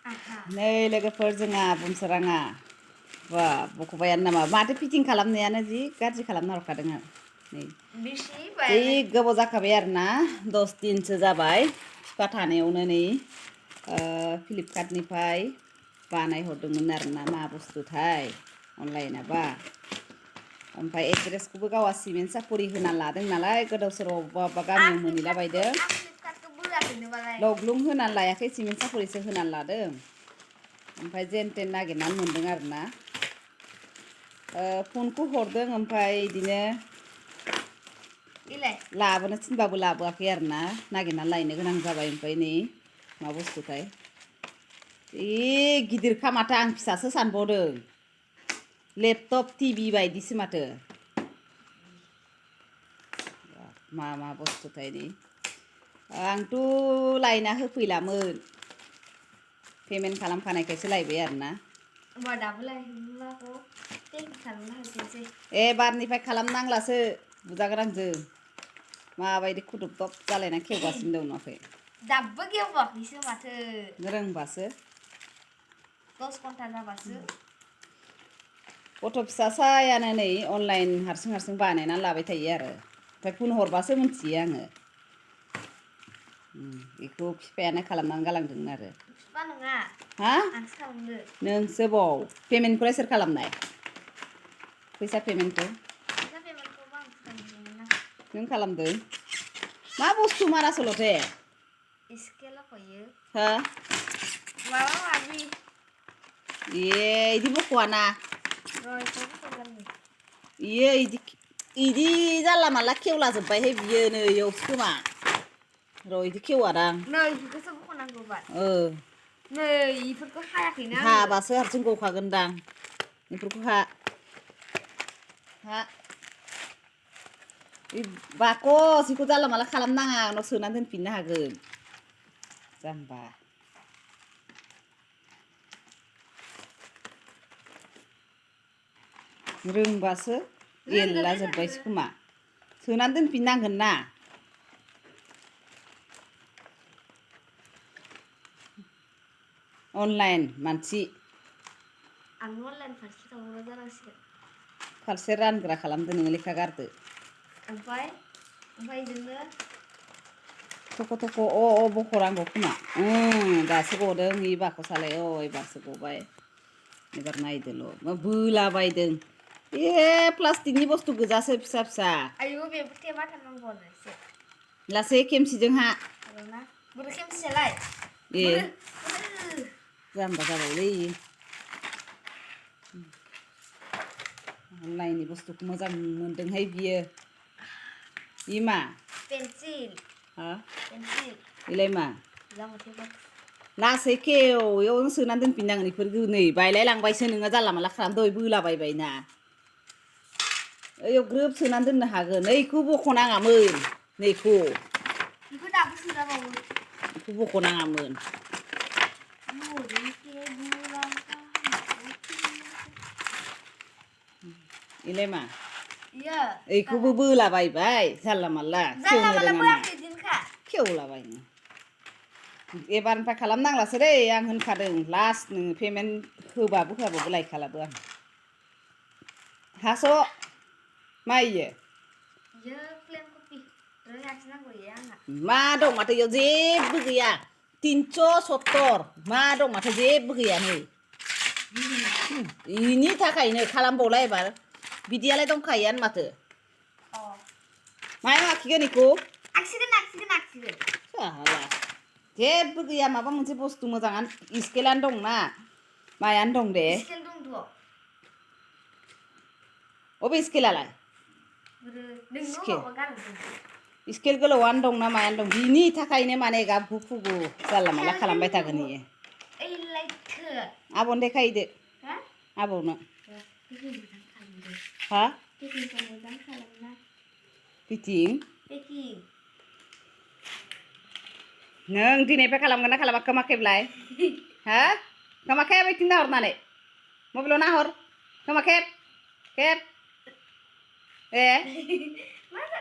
नै लोगोफोर जोंहा बुमसराङा बा बख'बायानो नामा माथो फिटिं खालामनायानो जि गाज्रि खालामना हरखादों आरो नै जि गोबाव जाखाबाय आरोना 10 दिनसो जाबाय फिफा थानायावनो नै फ्लिपकार्टनिफ्राय बानायहरदोंमोन आरोना मा बुस्थुथाय अनलाइनाबा ओमफ्राय एड्रेसखौबो गावा सिमेन्ट सापरि होना लादों नालाय गोदाव सोराव अबेबा गामियाव मोनहैला बायदों लग्लुं होनानै लायाखै सिमेन्ट सापरिसो होनानै लादों ओमफ्राय जेन तेन नागिरनानै मोनदों आरोना फनखौ हरदों ओमफ्राय बिदिनो लाबोनो थिनबाबो लाबोआखै आरोना नागिरनानै लायनो गोनां जाबाय ओमफ्राय नै मा बुस्थुथाय गिदिरखा माथो आं फिसासो सानबावदों लेपटप टिभि बायदिसो माथो मा बुस्थुथाय नै आंथ' लायना होफैलामोन पेमेन्ट खालामखानायखायसो लायबाय आरोना बारनिफ्राय खालामनांलासो बुजागोन आंजों माबायदि खुदुबदब जालायना खेवगासिनो दं नुवाखै दाबो खेवबाखैसो माथो रोंबासो 10 घन्टा जाबासो गथ' फिसासायानो नै अनलाइन हारसिं बानायनानै लाबाय थायो आरो ओमफ्राय फन हरबासो मिथियो आङो बेखौ बिफायानो खालामनानै गालांदोंमोन आरो बिफा नङा हा आंसो खालामदों नोंसो बाव पेमेन्टखौलाय सोर खालामनाय फैसा पेमेन्टखौ नों खालामदों मा बुस्थु मारासल'थे हो माबा माबि इदि बख'आना इदि जानला मानला खेवला जोब्बायहाय बियो नै इयावसो खोमा र' इदि खेवादां नै इफोरखौसो बख'नांगौ बाल नै इफोरखौ हायाखैना आङो हाबासो हारसिं गखागोनदां इफोरखौ हा बाकस इखौ जानला मानला खालामनाङा उनाव सोनानै दोनफिननो हागोन जाम्बा रोंबासो एरला जोब्बायसो खोमा सोनानै दोनफिननांगोन ना अनलाइन मानसि आं अनलाइन फारसे थांग्रा जानांसिगोन फारसे रानग्रा खालामदो नोङो लेखा गारदो ओमफ्राय इजोंनो थख' बख'नांगौ खोमा दासो गदों इ बाकसालाय एबारसो गबाय एबार नायदोल' बोलाबायदों प्लास्टिकनि बुस्थु गोजासो फिसा फिसा आयौ बेबो टेबा थानांगौआनो एसे लासै खेमसिजों हा बोरो खेमसियालाय जाम्बा जाबायलै अनलाइननि बुस्थुखौ मोजां मोनदोंहाय बियो इ मा पेन्सिल हा पेन्सिल इलाय मा लासै खेव इयावनो सोनानै दोनफिननांगोन इफोरखौ नै बायलाय लांबायसो नोङो जानला मानला खालामदो बोलाबायबायना ओइयाव ग्रोब सोनानै दोननो हागोन नैखौ बख'नाङामोन नैखौ बेखौ दाबो सोजाबावो बेखौ बख'नाङामोन इलाय मा इखौबो बोलाबायबाय जानला मानला खेवनो रोङा मा खेवलाबायनो एबारनिफ्राय खालामनांलासो दै आं होनखादों लास्ट नोङो पेमेन्ट होबाबो लायखालाबो आं हास' मा इयो मा दं माथो इयाव जेबो गैया 370 मा दं माथो जेबो गैया नै इनि थाखायनो खालामबावला एबार बिदियालाय दंखायोआनो माथो मायाव आखिगोन इखौ जेबो गैया माबा मोनसे बुस्थु मोजाङानो स्केलानो दंना मायानो दं दे अबे स्केलालाय स्केल गोलावानो दं ना मायानो दं बिनि थाखायनो माने गाबगु खुगु जानला मानला खालामबाय थागोन इयो आब'नो देखायहैदो आबौनो हा फिटिं नों दिनैनिफ्राय खालामगोन ना खालामा खोमा खेबलाय हा खोमा खेब इथिं नाहरनानै मबाइलाव नाहर खोमा खेब